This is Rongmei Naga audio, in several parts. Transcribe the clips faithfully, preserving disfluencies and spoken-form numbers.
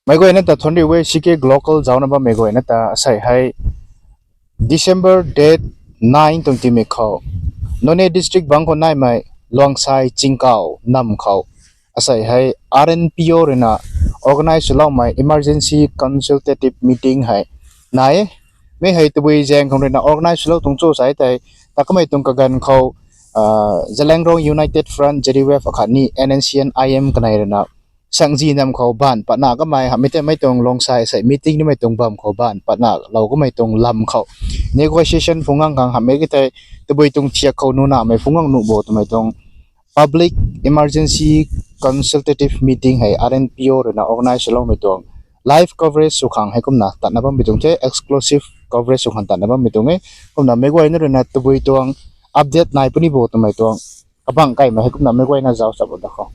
Meic guayna ta thuanc riu e, C K Global zauna bammei guayna ta asei hei December date nine twenty mei khou Noney district bang khou naimei Luangsai Chingkau nam khou asei hei R N P O ruina organize swloumei emergency consultative meeting hei nai e. Mi hei tabui zaeng khang ruina organize swlou tuang cho sa tei, ta kamei tuang kaganv khou, Zeliangrong United Front, Z U F akhatni N N C N I M kanei ruina Sangzi nam khou baanv patna kamei hamhmei tei mei tuang Luangsai sei meeting nimei tuang bam khou baanv patna lou kamei tuang lam khou negotiation phungc gang khang hamhmei ki tei tabui tuang thiak khou nunamei phungc gang nuh bo twmei tuang public emergency consultative meeting hei R N P O ruina organize swloumei tuang live coverage sw khang hei kumna tatna bammei tuang the, exclusive coverage sw khang tatna bammei tuang e. Kumna meic guayna ruina tabui tuang update nai puni bo twmei tuang kabang kaimei hei kumna meic guayna zauc chap da khou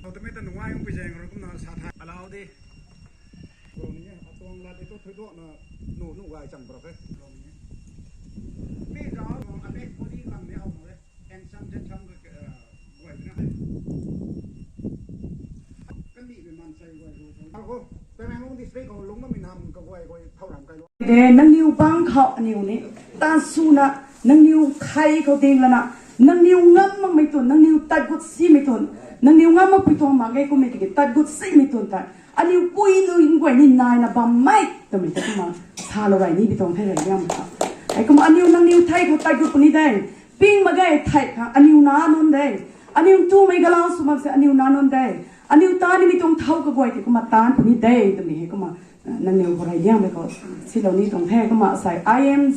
Tau tamei ta nungai hung pizeng rui kumna sa thai alau di. Bro ni atuang lat itu thuidokna nu nu gay chang bro ke. Bro ni. Mi zau tuang abek body lam ni hau nu e. Ancient Jatham ka guay na. Kami mi man sai guay ru. Ako, Tamenglong district ko lungna mi nam ka guay guay thau ram kai lo. De, nangniw bang khou aniw ni, tan suna, nangniw thei khou ding lana, nangniw ngam makmei tun, nangniw tat gut simei tun, nangniw ngam makpui tuang mak ge kummei tiki tat gut simei tun ta, aniw pui nunc guay ni naina bammei twmei ta kumna salou gay ni bi tuang thei rei liam ta. Hei kumna aniw nangniw thei khou tat gut puni de, ping mak ge thei kha aniw nac nunc de, aniw tumei galau sw mak se aniw nac nunc de, aniw ta nimei tuang thau kaguay tei kumna taanc puni de twmei hei kumna nangniw khou rey liangmei khou silou ni tuang the. Kumna asei I M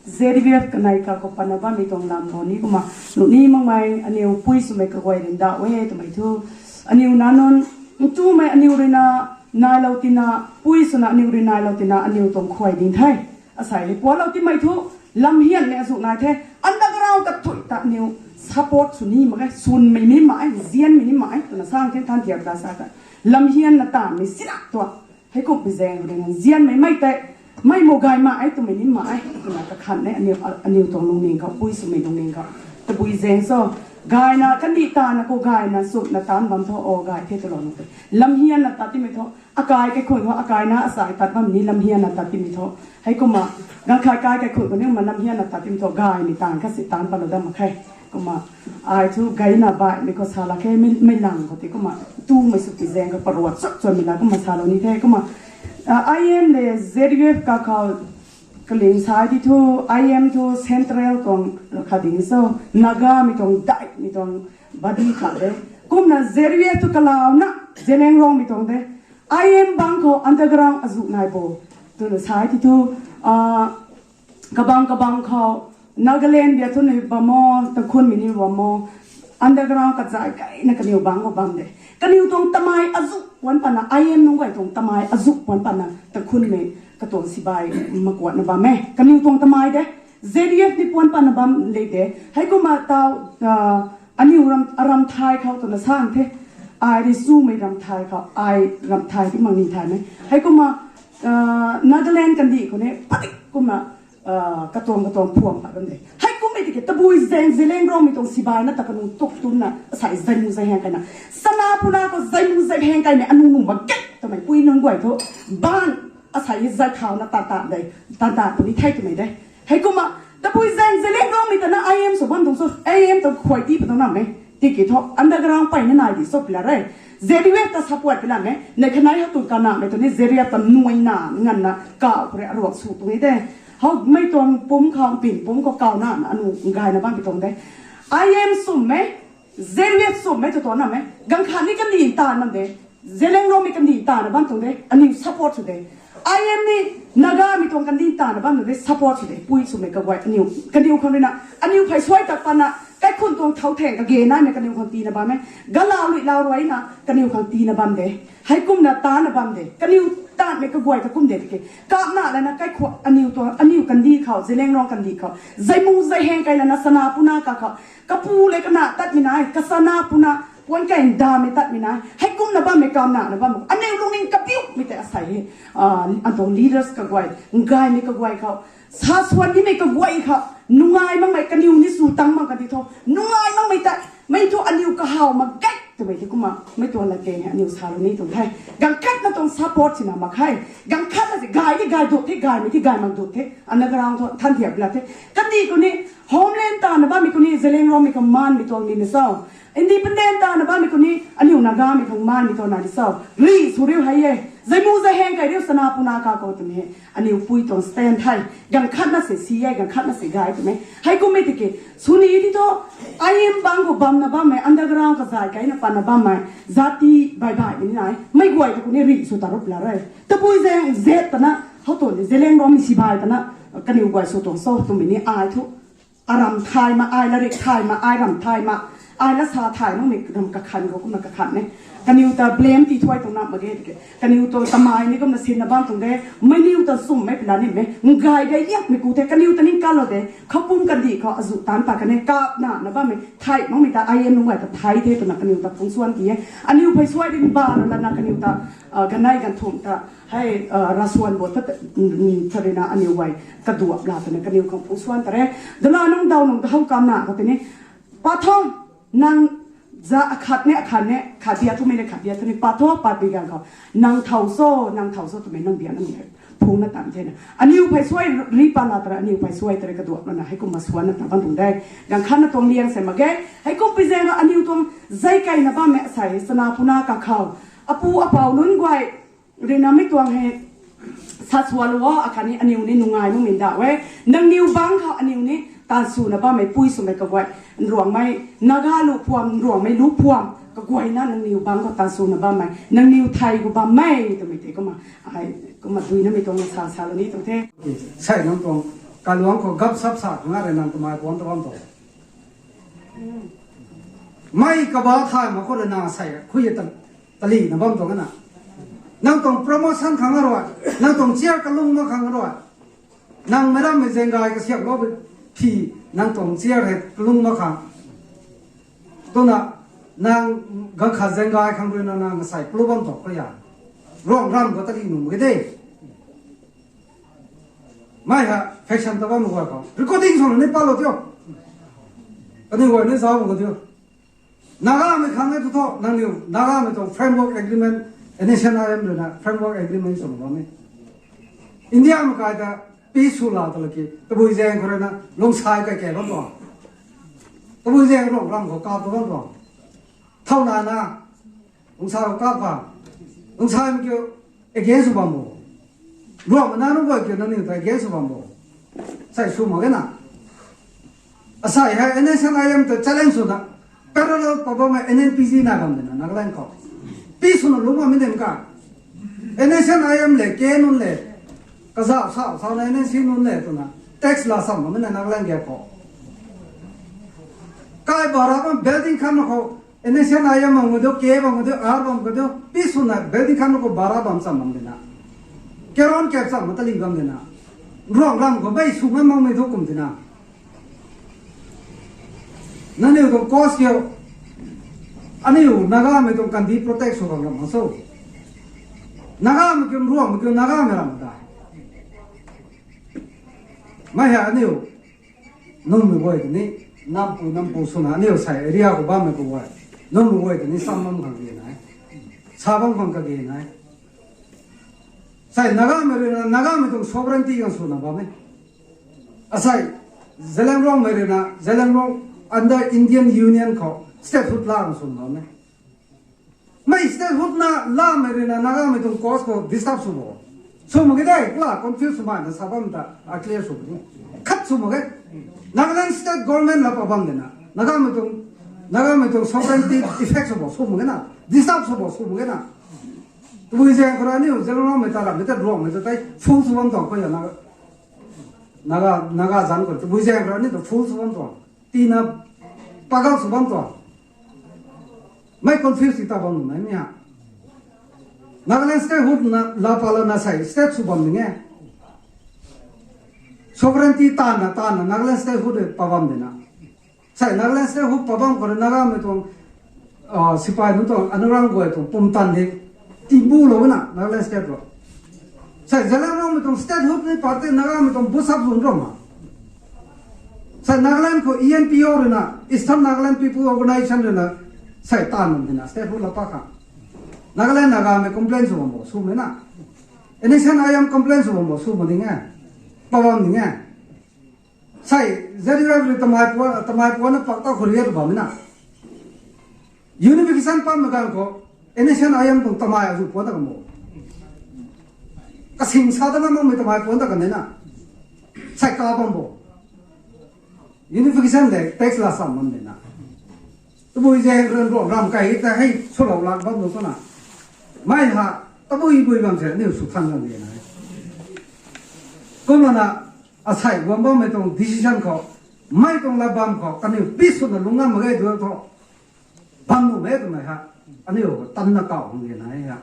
Z B F kanei ka khou patna bammei tuang lam khou ni kumna nuh ni makmei aniw pui swmei kaguay rindauh e twmei thu, aniw nac nunc ntumei aniw ruina nailou tina, pui swna aniw rui nailou tina aniw tuang khuay ding the. Asei hei pualou timei thu lamhianmei azuh nai the. Underground kathuih ta aniw support sw ni mak e, sunmei ni mak e, nzianmei ni mak e twna sang the, than thiak da sa ta. Lamhianna taanvmei sirak tua. Heikumhpui zaeng khou ding nzianmei mei tei, mei mugay mak e twmei ni mak e twna kakhan e aniw, aniw tuang lungning khou, pui swmei lungning khou. Tabui zaeng so, gayna kandih tana khou gayna sumna taanc bam thu o gay the twlou nunc tei. Lamhianna tat timei thu, akai kaikhun khou, akaina asei tat bam ni lamhianna tat timei thu. Heikumna, ganv khat kai kaikhun khou ni kumna lamhianna tat timei thu, gaymei taanv khat si taanc patlou dat mak khe. Kumna, ai thu gayna baihmei khou sa lak khe, mei, mei lang khou tei kumna, tumei sw pui zaeng khou paruat chap chuanmei la kumna salou ni the. Kumna, I M le Z U F kakhou kaling sai di thu, I M thu central tuang khat ding so, Nagamei tuang daihmei tuang body khat de. Kumna Z U F thu kalauna, Zeliangrongmei tuang de. I M bang khou underground azuh nai bo twna sai di thu, kabang kabang khou Nagaland bia thu ni bam o, Takhunmei ni bam o, underground kazay kaina kaniw bang khou bam de. Kaniw tuang tamei azuh puan patna, I M nunc guay tuang tamei azuh puan patna, Takhunmei katuang sibai makuatna bam e. Kaniw tuang tamei de. Z U F ni puan patna bam le de. Heikumna tau, aniw ram, aram thai khou twna sang the. Ai ri sumei ram thai khou, ai ram thai ti mang ni thaymei. Heikumna, Nagaland kandih khou ni, padik kumna, katuang katuang phuam pat bam de. Heikummei tiki tabui zaeng Zeliangrongmei tuang sibai na ta kanu tuk tunna, asei zaimu zai heng kaina. Sana puna khou zaimu zai heng kaimei anu nu mak ge twmei pui nunc guay thu. Baanv asei zai thauna tat tat de, tat tat puni the twmei de. Heikumna, tabui zaeng Zeliangrongmei ta na I M sw bam tuang so, I M ta khuay ti pa tuang nam e. Tiki thu, underground peyna nai di so pila re. Z U F ta support pila me, nei khanei ha tu kanamei tu ni Z U F ta nuaina nganvna kau khou rui aruak sw tuang e de. Howmei tuang pumc khou, pin pumc khou kauna na anu gayna bam pi tuang de. I M swmmei, Z R F swmmei tu tuang namei. Ganv khat ni kandih ta nam de. Zeliangrongmei kandih tana bam tuang de. Aniu support sw de. I M ni Nagamei tuang kandih tana bam tuang de. Support sw de. Pui swmei kaguay aniu. Kaniw khang rui na. Aniu phey suai tak pana. Kaikhun tuang thau theng kage naimei kaniw khang tina bam e. Galau lui lau ruai na. Kaniw khang tina bam de. Heikumna tana bam de. Kaniw tanmei kaguay ta kum de tiki. Kapna lana kaikhua aniu tuang, aniu kandih khou, Zeliangrong kandih khou. Zaimu zaiheng kai lana sana puna ka khou. Kapu le kana tatmei nai, kasana puna, puan kai ndamei tatmei nai. Heikumna bammei kamna na bam. Aniu lungning kapiumei tei asei he. Ah, atuang leaders kaguay, ngaymei kaguay khou. Sa swan nimei kaguay khou. Nungai makmei kaniw ni su tang mak kadi tho. Nungai makmei ta, mei thu aniu kahaw mak gay twmei ti kumna. Mei tuang lat keng he aniu sa lu ni tuang the. Ganv khat na tuang support sina mak khe. Ganv khat na si gay ti gay dut the, gaymei ti gay mak dut the. Underground thu than thiak la the. Kandih khou ni, Homeland tana bammei khou ni, Zeliangrongmei khang manmei tuang ni ni so. Independent tana bammei khou ni, aniu Nagamei khang manmei tuang na ni so. Ri sw riu hei e. Zaimu zaiheng kai riu sana puna ka khou twmei he. Aniu pui tuang stand hei. Ganv khat na se si e, ganv khat na se gay twmei. Heikummei tiki, sw ni ti tho, I M bang khou bamna bammei, underground kazay kai na pana bammei, zati bai bai ni nai. Mei guay tu khou ni ri sw ta rup la re. Tabui zaeng zet tana, hou tuang ni Zeliangrongmei sibai tana, kaniw guay sw tuang so twmei ni ai thu. Aram thay ma ai, larik thay ma ai, ram thay ma ai, lasa thay makmei ram kakhan khou kumna kakhan ne. Kaniw ta blame ti thuai tuang na mak ge tiki. Kaniw tuang tamei ni kumna sinna bam tuang de. Meiniw ta swmmei pla nimei. Ngai gay liakmei ku the. Kaniw ta ning kalo de. Khoupum kandih khou azu tan pa kane. Kapna na bammei. Thay makmei ta I M nunc guay ta thay the twna kaniw ta phungsuan ti e. Aniu phey suai rin ba na lana kaniw ta, ah, ganei ganthumh ta. Hei, ah, rasuan bo ta, mm, mm, tharina aniu guay. Kaduap la twna kaniw khang phungsuan ta re. Dala nung daw nung ta hou kamna khou tini. Patho, nang za akhat ne, akhat ne, khat bia twmei ne, khat bia twmei, patho, pat bi gang khou. Nang thau so, nang thau so twmei, nang bia nang ne. Phungna tan the na. Aniu phey suai ri pa la tara, aniu phey suai tara kaduap lana, heikumna suan na ta bam tuang de. Ganv khat na tuang liang se mak ge. Heikum pi zaeng aniu tuang zai kai na bammei asei, sana puna ka khou. Apu apau nunc guay, rui na mei tuang he, sa sua lu o, akhat ni aniu ni nungai makmei da we. Nangniw bang khou aniu ni tan sw na bammei pui swmei kaguay. Nruangmei, Naga lu phuam, nruangmei lu phuam. Kaguay na nangniw bang khou tan sw na bammei. Nangniw thei khou bammei, twmei tei kumna. Ai, kumna dui namei tuang sa sa lu ni tuang the. Sei nang tuang, kaluang khou gap sap sa, nga rui nang twmei puan ta bam tuang. Mei kaba thay mak khou rui na sei, khui ta, tali na bam tuang na. Nang tuang promotion khang rui, nang tuang chair kalung mak khang rui. Nang meic rammei zenggai kasiamlou phi, nang tuang chair hei kalung mak khang. Twna, nang ganv khat zenggai khang rui na nang sei plu bam tuang khou ya. Ruang ram khou tali nung ge de. Mei ha, faction ta bammei guay khou. Recording sw ni palo tio. Kaniw guay ni zauc bam khou tio. Nagamei khang e tu tho, nangniw, Nagamei tuang framework agreement, N S C N I M rui na framework agreement sw bammei. India mei kai ta, peace sw la ta laki, tabui zaeng khou rui na, lungsai kai kai bam tuang. Tabui zaeng ruang ram khou kap ta bam tuang. Thau na na, lungsai khou kap pa. Lungsai mei kiu, against sw bam bo. Ruang na nunc guay kiu nangniw ta against sw bam bo. Sei sw mak ge na. Asei hei N S C N I M ta challenge sw na. Parallel pa bammei N N P G na bam de na, Nagaland khou. Peace swna lungc bammei de ka. N S C N I M le, K N le. Kazauh sauh, sauh na N S C N I M le twna. Tax la sam bammei na Nagaland ge khou. Kai bara bam building khan na khou. N S C N I M bam khou diu, K bam khou diu, R bam khou diu. Peace swna building khan na khou bara bam cham bam de na. Keron kap cham ma tali bam de na. Ruang ram khou mei sw ngam makmei thu kum de na. Nangniw tuang cause kiu. Aniu Nagamei tuang kandi protect sw khang ram mak so. Nagamei kiu, ruangmei kiu, Nagamei ram ta. Mei ha aniu. Nunmei guay tei ni, nampu nampu swna aniu sei area khou bammei pu guay. Nunmei guay tei ni sam bam khang kage nai. Sa bam khang kage nai. Sei Nagamei rui na, Nagamei tuang sovereignty khang swna bam e. Asei, Zeliangrongmei rui na, Zeliangrong under Indian Union khou statehood la khang swna bam e. Mei statehood na lamei rui na Nagamei tuang cause khou disturb sw bo. Sw mak ge de, kula confuse sw mai na sa bam ta, a clear sw bo. Khat sw mak ge. Nagaland state government la pa bam de na. Nagamei tuang, Nagamei tuang sovereignty effect sw bo sw mak ge na, disturb sw bo sw mak ge na. Tabui zaeng khou rui aniu Zeliangrongmei ta ram mei ta Ruangmei ta tei full sw bam tuang khou ya na. Naga, Naga zan khou tabui zaeng khou rui aniu ta full sw bam tuang. Tina pagal sw bam tuang. Mei confuse ti ta bam nai mi ha. Nagaland statehood na la pa la na sei state sw bam ning e. Sovereignty ta na ta na Nagaland statehood pa bam de na. Sei Nagaland statehood pa bam khou rui Nagamei tuang, ah, sipai nu tuang anurang guay tuang pumtan di tibu lou na Nagaland state ro. Sei Zeliangrongmei tuang statehood ni party Nagamei tuang busap zun ro ma. Sei Nagaland khou E N P O rui na, Eastern Nagaland People Organization rui na, sei tan bam di na statehood la pa kha. Nagaland Nagamei complain sw bam bo sw mei na. N S C N I M complain sw bam bo sw ma ding e. Pa bam ding e. Sei Z U F rui tamei puan, tamei puan na pak ta khou rui tu bam na. Unification pam na kan khou N S C N I M tuang tamei azu puan ta kan bo. Kasing sa ta na mei tamei puan ta kan na. Sei ka bam bo. Unification le tax la sam man de na. Tabui zaeng khou rui Ruangram kai ta hei swlou lak bam nu tu na. Mei ha, tabui bui bam se aniu sw than kan de na. Kumna na, asei guang bammei tuang decision khou, mei tuang lat bam khou, kaniw peace swna lungc ngam mak ge tu thu. Bam nu mei twmei ha, aniu tan na kau hang de na ha.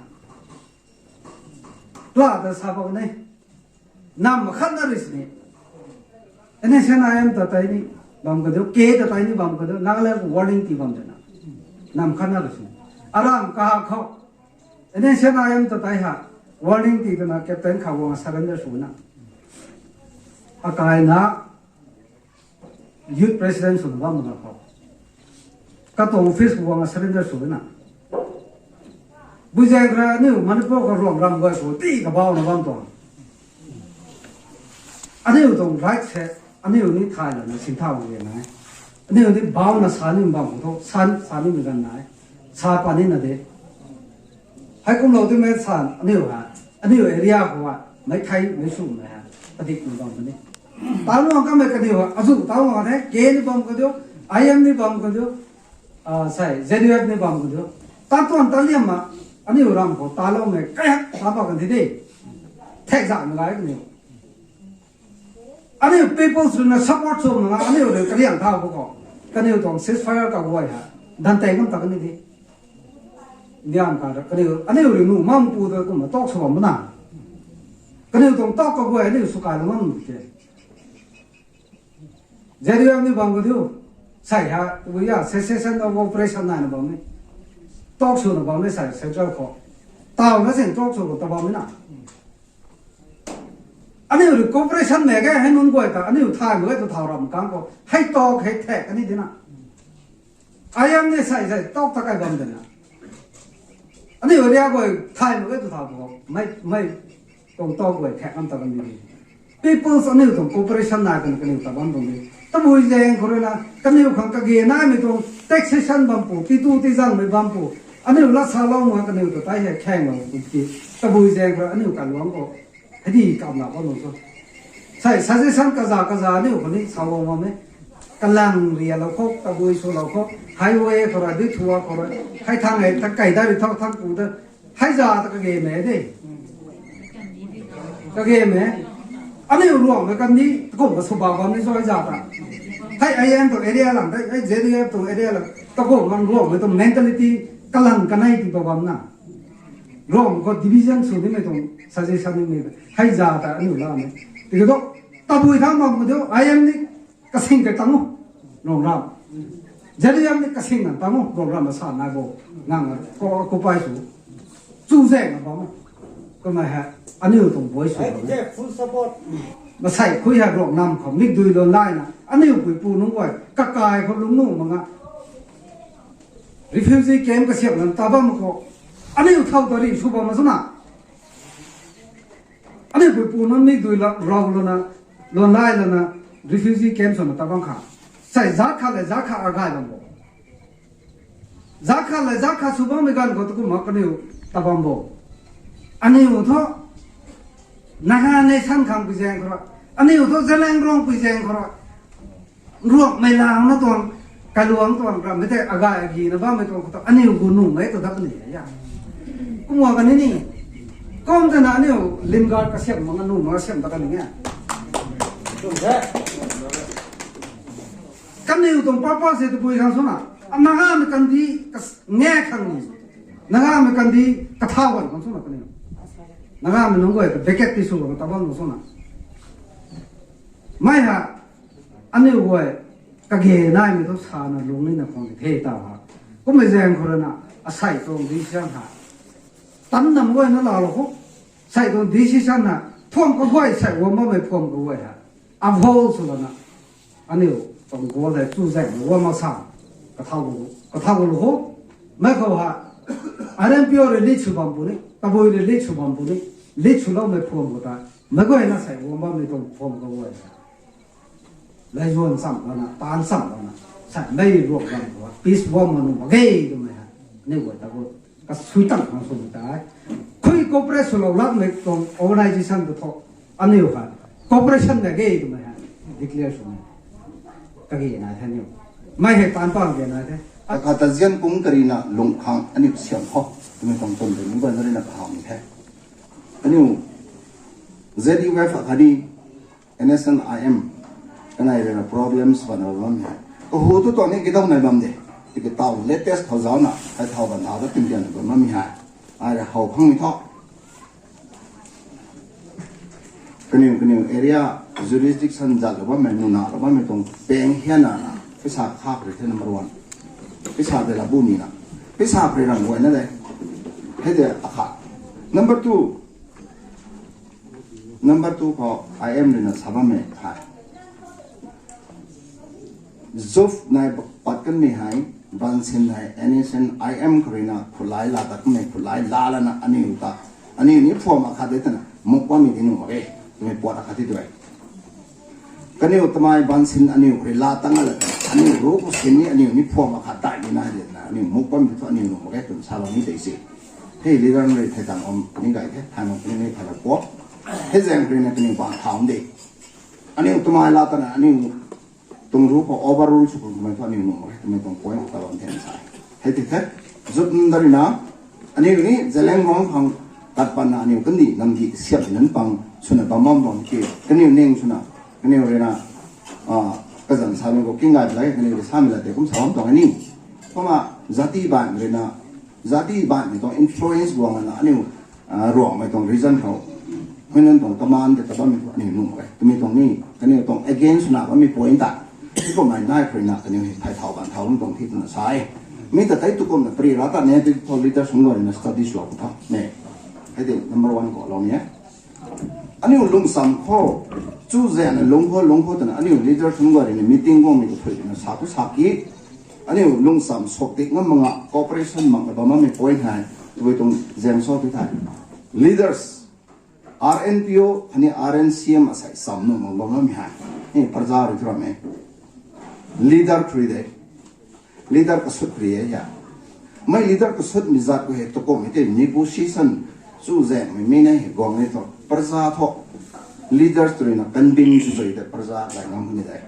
Tla ta sa bam ne. Nam khat na rui sini. N S C N I M ta tei ni bam ka diu, K ta tei ni bam ka diu, Nagaland khou warning ti bam de na. Nam khat na rui sini. Aram kahak khou N S C N I M ta tei ha warning ti twna captain kha guang surrender sw na. Akai na youth president swna bam na khou. Katuang office khou guang surrender sw na. Bui zaeng khou rui aniu Manipur khou Ruangram guay khou ti kabau na bam tuang. Aniu tuang right se, aniu ni thay lana singthau ge nai. Aniu ni bau na sa ni bam khou thu, sa, sa ni mi gan nai. Sa pa ni na de. Hei kumlou timei san, aniu ha, aniu area khou ha, mei thei, mei sw mei ha, padik ni bam ni. Taluang kamei kaniw ha, azu taluang the, K ni bam ka diu, I M ni bam ka diu, ah, sei, Z U F ni bam ka diu. Tatuan taliam ma, aniu ram khou taloumei kaihat sa pa kan thi de. Thek zak mei lai kaniw. Aniu peoples rui na support sw mak na, aniu rui kariang thau bu khou. Kaniw tuang ceasefire kaguay ha, dan tei ngam ta kan ni di. Indian ka ra, kaniw, aniu rui nu mam pu ta kumna talk sw bam na. Kaniw tuang talk kaguay aniu sw kai lou ngam te. Z U F ni bam ka diu. Sei ha, tabui ya, cessation of operation nai na bam ni. Talk swna bam ni sei, central khou. Tau na sen talk sw khou ta bam ni na. Aniu rui cooperation mei ge, hei nunc guay ta, aniu thay mak ge tu thau ram kang khou. Hei talk, hei thek, ani di na. I M ni sei sei talk ta kai bam de na. Aniu area guay thay mak ge tu thau khou. Mei, mei, tuang talk guay thek ngam ta bam di. Peoples aniu tuang cooperation nai kan kaniw ta bam tuang di. Tabui zaeng khou rui na, kaniw khang kage naimei tuang taxation bam pu, ti tu ti zangmei bam pu. Aniu lat sa lou mak kaniw ta tei hei khaeng lou pu ki. Tabui zaeng khou rui aniu kaluang khou. Hei di kam na bam lou so. Sei suggestion kaza kaza aniu khou ni sa lou mak e. Kalang ria lou khou, tabui sw lou khou. Highway khou rui, di thua khou rui. Hei thang hei ta kai da ri thau thang pu ta. Hei za ta kage mei de. Kage mei. Aniu Ruangmei kan ni, takum ka sw bam bam ni so hei za ta. Hei I M tuang area lang, hei Z U F tuang area lang. Takum mang Ruangmei tuang mentality kalang kanei ti bam bam na. Ruang khou division sw nimei tuang suggestion nimei. Hei za ta aniu la mei. Tiki tu, tabui thang bam khou diu, I M ni kasing kai tang o, Ruangram. Z U F ni kasing nang tang o, Ruangram na sa nai bo. Ngang ko, ko pai sw. Chu zaeng na bam o. Kumna hei, aniu tuang voice sw. Full support. Masei khui hei Ruangnam khou, mikdui lou lai na, aniu pui pu nunc guay, kakai khou lungc nu mak nga. Refugee camp kasiam na ta bam khou. Aniu thau ta ri sw bam ma sw na. Aniu pui pu nunc mikdui la, rau lou na, lou lai lou na, refugee camp swna ta bam kha. Sei zat khat le zat khat agay bam bo. Zat khat le zat khat sw bammei ganv khou takum mak kaniw ta bam bo. Aniu thu, Naga nation khang pui zaeng khou rui. Aniu thu Zeliangrong pui zaeng khou rui. Ruangmei lang na tuang, Kaluang tuang ram mei tei agai agi na bammei tuang khou ta aniu gu nung mei tu dat ni ya. Kumna kani ni. Kum tana aniu limgar kasiam mak nung mak kasiam ta kani nge. Kaniw tuang purpose e tabui khang swna. Nagamei kandi kas nge khang ni. Nagamei kandi kathau gan khang swna kaniw. Nagamei nunc guay ta vacate ti sw gan ta bam khang swna. Mei ha aniu guay kage naimei thu sana lung nina khang the ta ha. Kummei zaeng khou rana asei tuang decision ha. Tan nam guay na lalo khou. Sei tuang decision ha. Phuam kaguay sei guam bammei phuam kaguay ha. Uphold sw lana. Aniu tuang goal hei chu zaeng guam mak sa. Kathau gu, kathau gu lu ho. Mei khou ha. R N P O rui lead sw bam puni, tabui rui lead sw bam puni, lead swloumei phuam khou ta. Meic guayna sei guam bammei tuang phuam kaguay. Laizuan cham lana, taan cham lana, sa mei ruak lam khou, peace bomb manu mak ge twmei hei, aniu guay ta khou, kasui tang khang sw ta e. Khui cooperate swlou lakmei tuang organisation tu tho, aniu kha, cooperation na ge twmei hei, declare swmei. Kage nai the aniu. Mei hei taan pang ge nai the. Akhat ta zian kung karina lung khang aniu siam khou, twmei tuang tun de, mi guay na rui na kahawmei the. Aniu, Z U F akhat di, N S N I M, kanei rui na problems bana bam hei. Kahu tu tuang ni kidau nai bam de. Tiki tau latest khou zauc na, hei thau ban thau ta tingtian bam mi hei. Ai rui how khang mi tho. Kaniw, kaniw area jurisdiction zat lou bammei, nuna lou bammei tuang peng hian na na. Pisa khak rui the number one. Pisa de la bu ni na. Pisa rui ram guay na de. Hei de akhat. Number two, Number two khou I M rui na sa bammei hei. Zuf nai pat kanmei hei, bansin hei, N S N I M khou rui na, khulai la ta kanmei, khulai la lana, aniu ta. Aniu ni phuam akhat de tana, muk bammei di nuh mak ge, twmei puat akhat di tu e. Kaniw tamei bansin aniu khou rui la tang a la ta, aniu ru khou sin ni, aniu ni phuam akhat dai ni na de na, aniu muk bammei thu aniu nuh mak ge, twna sa bam ni tei si. Hei leader rui thei tang om ni gay the, thai mak ni ni thai la puat. Hei zaeng rui na kaniw bang thau de. Aniu tamei la tana, aniu tuang ru khou overrule sw khang twmei thu aniu nuh mak ge, twmei tuang point ta bam the sa. Hei ti the, zut nda rui na, aniu ni Zeliangrong khang kat pan na aniu kandi, namdi siam nan pang, swna bam bam bam ki, kaniw ning swna, kaniw rui na, ah, kazan sa mi khou king gay la, kaniw rui sa mi la te kum sa bam tuang ni. Kumna, jati ban rui na, jati ban ni tuang influence guang na aniu, ah, Ruangmei tuang region khou. Huinan tuang command de ta bammei thu aniu nuh mak ge. Twmei tuang ni, kaniw tuang against na bammei point ta. Ti kum nai nai khou rui na kaniw hei thai thau ban thau lung tuang thi twna sa e. Mi ta tei tu kum na pri ra ta ne, ti thu leader sung guay rui na study sw khou tha. Ne. Hei de number one khou lou ni e. Aniu lungsam khou, chu zaeng na lung khou, lung khou twna aniu leader sung guay rui na meeting guangmei khou thui na sa tu sa ki. Aniu lungsam sop tik ngam mak nga, cooperation mak na bam bammei point hei, tabui tuang zaeng sw tu thei. Leaders, R N P O, khatni R N C M asei sam nuh mak bam bammei hei. Ni praja rui thu ram e. Leader khou rui de. Leader kasut khou rui e ya. Mei leader kasutmei zat khou hei tu kum hei tei negotiation chu zaengmei mi nei hei guang ni thu. Praja thu. Leaders tu rui na convince sw zui de praja lai ngam ni de.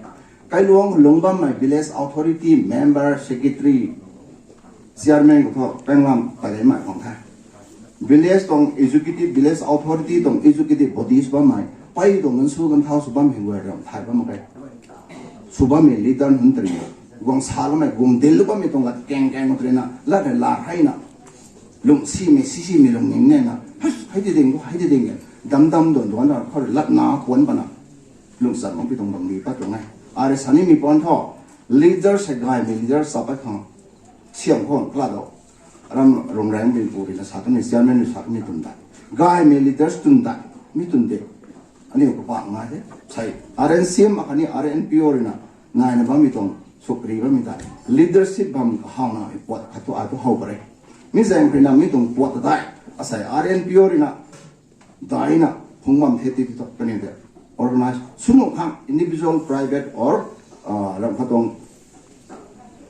Kailuang lung bammei village authority, member, secretary, chairman khou thu penglam ta de mai khang the. Village tuang executive, village authority tuang executive bodies bammei, pei tuang nunc sw kan thau sw bam hei guay ram thai bam mak ge. Sw bammei leader nunc tari. Guang sa loumei, guang dil lou bammei tuang lat keng keng tari na, lat rui la hei na. Lung simei, si simei lung ning ne na. Hei ti ding, hei ti ding e. Dam dam duan duan na, khou rui lat na, puan pana. Lungsam mak pi tuang bam di pat tuang e. Ari sa nimei puan thu. Leader sei gaymei leader sa pat khang. Siam khou kala do. Ram Rongrangbinpu rui na sa tuni, chairman rui sa tuni tun ta. Gaymei leaders tun ta. Mi tun de. Aniu kapang ngai de. Sei R N C M akhatni R N P O rui na. Nai na bammei tuang sukri bammei ta. Leadership bam kahaw na puat khat thu ai thu how pare. Mi zaeng rui na mi tuang puat ta dai. Asei R N P O rui na. Daina, phung bam the ti tu, kaniw de. Organize, sunu khang, individual, private, or, ah, ram khat tuang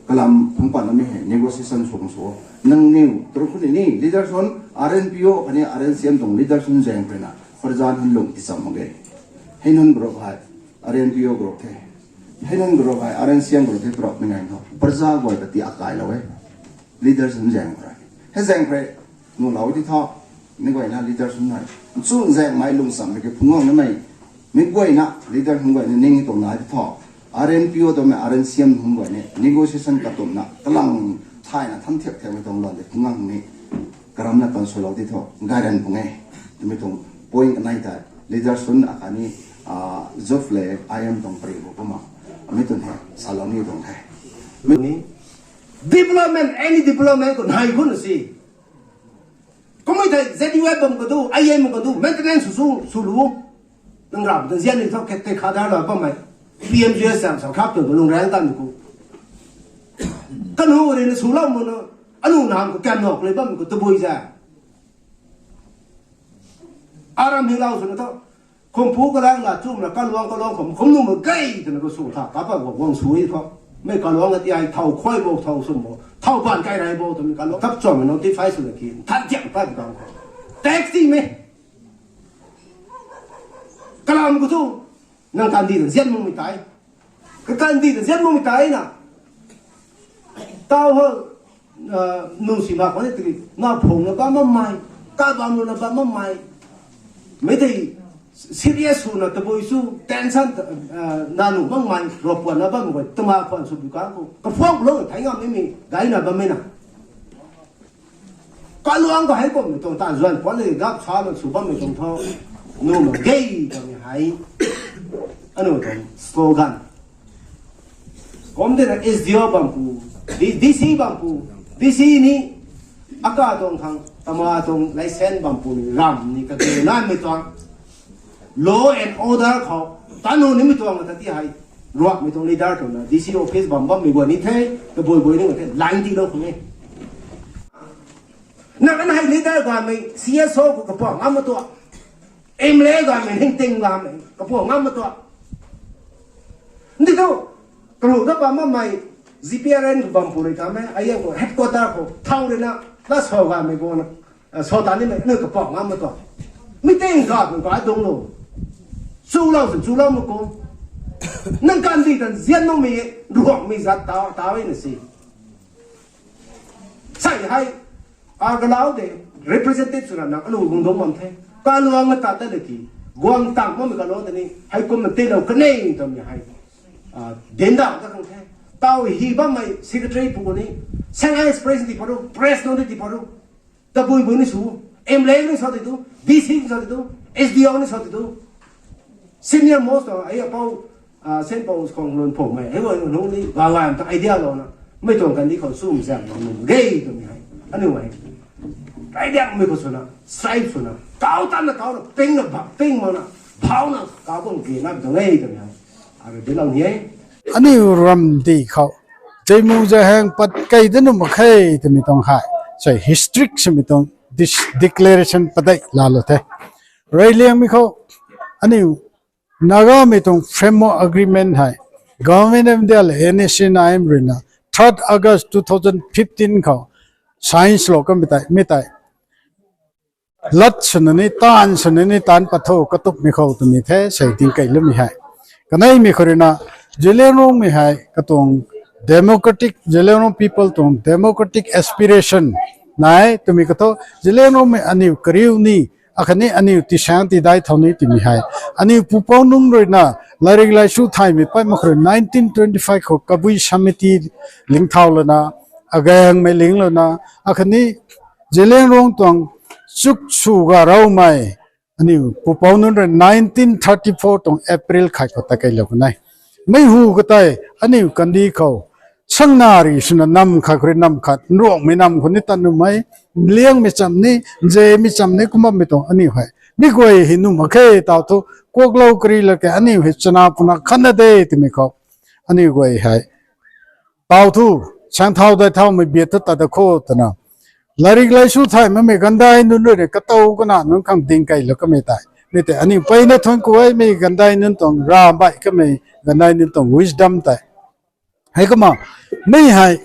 kalam phung pan na mi hei, negotiation sw khang sw. Nangniw, tru khou ni ni, leaders on, R N P O, khatni R N C M tuang leaders on zaeng rui na, praja nunc lung ticham mak ge. Hei nunc group hei, R N P O group the. Hei nunc group hei, R N C M group hei prop ni ngai tho. Praja guay ta ti akailou e. Leaders nunc zaeng khou rui. Hei zaeng khou rui, nuhlou ti tho. Ni guayna leaders nunc hei. Chu zaeng mei lung sam mei ke phungwang na mei. Mi guayna, leader hung guayna ning tuang na ti tho. R N P O tuang mei, R N C M hung guayna. Negotiation katumna, kalang thayna tham thiak thiak mei tuang lan de phungwang ni. Karamna tan swlou ti tho. Gairan pung e. Twmei tuang point kanei ta. Leaders nunc akhatni, ah, Zuf le I M tuang pari bo kumna. Mi tuang he, salou ni tuang he. Ni development, any development khou nai khun si. Kumei thei Z U F bam khou tu, I M khou tu, maintenance sw sw, sw lu. Nang rap ta zian ni thok khe te kha dar la bam mai. P M G S sam sam khap tu lung rang tan ku. Kan hu ri ni sw lau mu na. Anu nam khou kam nok le bam khou tabui za. Aram hi lau sw na tho. Khumpu kalang la chum na kaluang kaluang khum khum nu ma gei twna khou sw tha ka pa guang guang sw e khou. Mei kaluang ka ti ai thau khuai bo thau sum bo. Thau ban kai rai bo twmei kaluang kap chom notify sw na ki. Than tiang pa bi kang khou. Tax ti mei. Kalam khou tu. Nang kandi ta zian mumei tai. Ka kandi ta zian mumei tai na. Tau ho, ah, nu si ma khou ni tiki, na phung na bam mamei, ka bam lu na bam mamei. Mei tei serious sw na tabui sw, tension, ah, na nu mamei, rop puan na bam khou, tama khwan sw bu ka khou. Ka phuak lo, thai ngam ni mi, dai na bam mei na. Kaluang khou hei kummei tuang ta zuan puan ni gap sa na sw bammei tuang tho. Nu ma gei kamei hei. Anu tuang slogan. Kum de na S D O bam pu, D-, D C bam pu, D C ni, aka tuang khang, tama tuang license bam pu ni ram ni kage nanmei tuang. Law and order khou, tanu nimei tuang ta ti hei, ruakmei tuang leader tuang na, D C office bam bammei guan ni the, kabui bui ni guan the, line ti lou khang e. Nang an hei leader ganmei, C S O khou kapang ngam ma tua, M L A ganmei hing ting lamei, kapang ngam ma tua. Ndi tu, kalu ta bam mamei, G P R N khou bam pu rui kamei, ayan khou headquarter khou, thau rui na, la so ganmei bo na, ah, so ta nimei, nu kapang ngam ma tua. Mi ting ga khou ga dung lo. Chu lau sw, chu lau ma kum. Nang kandi tan zian nungmei, ruakmei zat ta, ta e na si. Sai hei, a galau de, representative sw na nang anu gung dong bam the. Kaluang na ta ta de ki, guang tang bammei kaluang ta ni, hei kum na tilou kanei twmei hei. Ah, dendau ta khang the. Tau hi bammei secretary pu ni, Shanghai Express ti paru, press nunc ti paru. Tabui bui ni sw, M L A ni sa ti tu, D C ni sa ti tu, S D O ni sa ti tu. Senior most ta, ai apau, ah, Saint Paul's khang lun phung mei, hei guay nunc ni, ga ga ta idea lou na, mei tuang kandi khou sum zam lou nunc gei twmei hei, aniu hei. Idea mei khou sw na, strive sw na, kau tan na kau na, ping na ba, ping ma na, bhau na, kau bam ge na tuang e twmei hei. Arui de lou ni e. Aniu ram di khou, Zeimu Zeheng pat kei de nuh mak khe twmei tuang hei. Sei history swmei tuang dis-, declaration padeih laalou the. Reyliangmei khou, aniu Nagamei tuang Framework Agreement hei, Government of India le N S C N I M ruina, third August two thousand fifteen khou, sign lou kamei tei, mi tei. Lat swna ni, taanv swna ni, taanv pat tho, katupmei khou twmei the, sei ding kei lumei hei. Kaneimei khou ruina, Zeliangrongmei hei, katuang democratic, Zeliangrong people tuang democratic aspiration nai, twmei katho, Zeliangrongmei aniu kariu ni, akhatni aniu tisang tidai thau ni twmei hei. Aniu pupouc nunc ruina, lairik laisu thaymei pat mak khou rui nineteen twenty-five khou Kabui Samiti lingthau lana, agangmei ling lana, akhatni Zeliangrong tuang chuk sw ga raumei, aniu pupouc nunc rui nineteen thirty-four tuang April khat khou ta keilou kanei. Mei hu katei, aniu kandi khou, sangna ri swna nam khat khou rui nam khat, nruangmei nam khou ni tat numei, liangmei cham ni, nzemei cham ni, kumbammei tuang aniu hei. Mi guay hei nuh mak khe tau thu, kuaklou kari la ke aniu hei chana puna khatna de twmei khou. Aniu guay hei. Tau thu, sang thau dai thaumei biat thu tat da kho twna. Lairik laisu thay mamei gandai nunc rui ni katow kana nunc khang ding keilou kamei tei. Mi tei aniu peyna thuan kuaimei gandai nunc tuang rav baih kamei gandai nunc tuang wisdom tei. Hei kumna, mi hei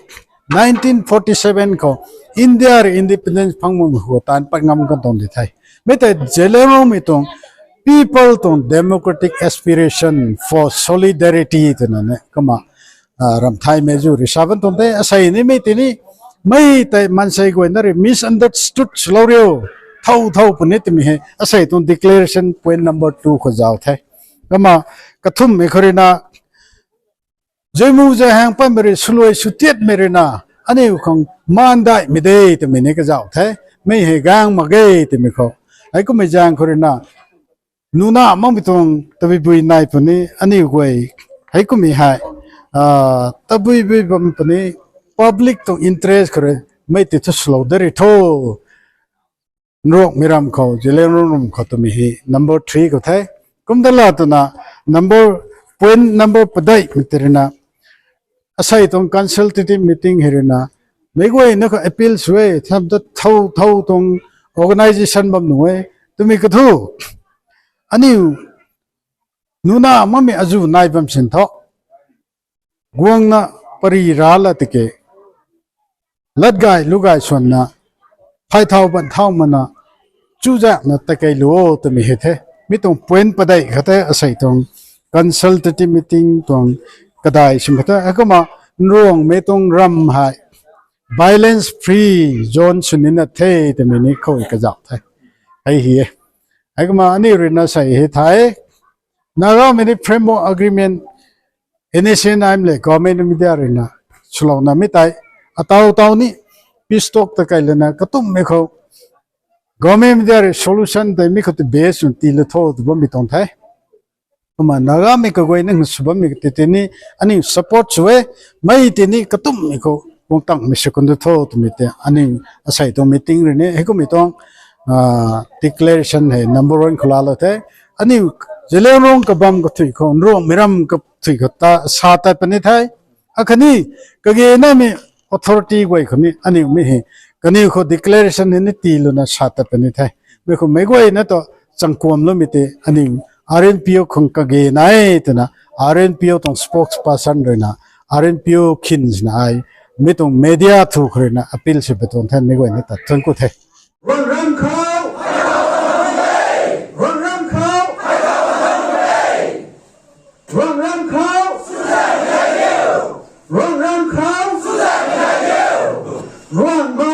nineteen forty-seven khou India rui independence phang mak khou taanv pat ngam kan tuang di the. Mi tei Zeliangrongmei tuang People tuang democratic aspiration for solidarity twna ne kumna ramthaymei zu rui sa bam tuang the. Asei nimei tini mei tei maansei guayna rui misunderstood swlou riu thow thow puni twmei hei asei tuang declaration point number two khou zauc the. Kumna kathumhmei khou ruina zuimu zai hang patmei rui swluai swtiatmei ruina aniu khang maandaihmei de twmei ni kazauh the. Mei hei gaeng mak ge twmei khou, heikummei zaeng khou ruina nuna makmei tuang tabui bui nai puni aniu guay heikummei hei tabui bui bam puni public tuang interest khou rui mei tei thu swlou de rui tho. Nruangmei ram khou, Zeliangrong ram khou twmei hei number three khou the. Kumdala twna number, point number padeihmei tei ruina asei tuang consultative meeting hei ruina meic guayna khou appeal sw e, tham ta thow thow tuang organisation bam nuh e twmei kathu aniu nuna makmei azu nai bam sin thu guangna pary ra la tiki latgay lugay swanna phay thau ban thau mana chuzaenghna takeilou o twmei hei the. Mi tuang point padeih khat the asei tuang consultative meeting tuang kadai sw khat the. Heikumna Nruangmei tuang ram hei violence free zone sw nina the twmei ni khou kazauh the. Hei hi e. Heikumna aniu ruina sei hei the, Nagamei ni framework agreement N S C N M le government media ruina swlouna mi tei ataw taw ni peace talk ta kai lana katumhmei khou government media rui solution tei mi khou tei base sw tiilou tho tw bammei tuang the. Kumna Nagamei kaguayna sw bammei tei tei ni aniu support sw e, mei tei ni katumhmei khou guang tangmei sw kun du tho twmei tei aniu asei tuang meeting rui ni heikummei tuang declaration hei number one khou laalou the. Aniu Zeliangrong kabam kathui khou, Nruangmei ram kathui khou ta sa tat puni the. Akhatni kage naimei authority guay khou ni aniu mi hei kaniw khou declaration hei ni tiilouna sa tat puni the. Mei khou meic guayna tu changkuamloumei tei aniu R N P O khang kage nai twna R N P O tuang spokesperson ruina, R N P O khins na ai mi tuang media thu khou ruina appeal sw pui tuang the. Meic guayna ta thuanc ku the. Ruangram khou, Ruangram khou, Ruangram khou, Ruangram khou, Ruangmei.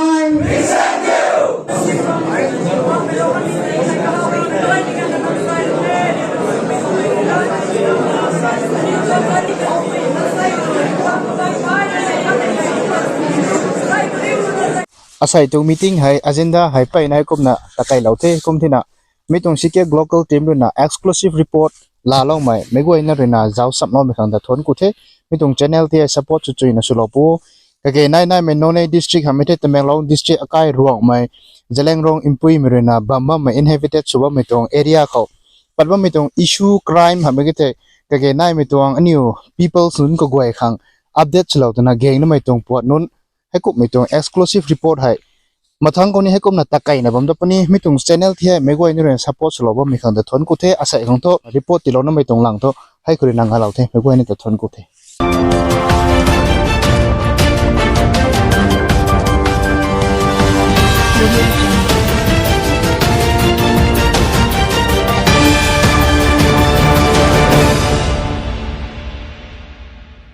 Asei tuang meeting hei agenda hei peyna heikumna takeilou the. Kum thena mi tuang C K local team ruina exclusive report laaloumei meic guayna ruina zauc samloumei khang ta thuanc ku the. Mi tuang channel tei support sw chuyna swlou pu. Kage nai naimei Noney district hamhmei the Tamenglong district akai Ruangmei, Zeliangrong Impuimei ruina bam bammei inhabited sw bammei tuang area khou pat bammei tuang issue crime hamhmei ke the kage naimei tuang aniu peoples nunc kaguay khang update swlou twna gang namei tuang puat nunc heikumhmei tuang exclusive report hei mathangc khou ni heikumna takeina bam da puni. Mi tuang channel tei meic guayna ruina support swlou bammei khang ta thuanc ku the. Asei khang thu report tiilou namei tuang lang thu hei khou ruina ngalou the. Meic guayna ta thuanc ku the.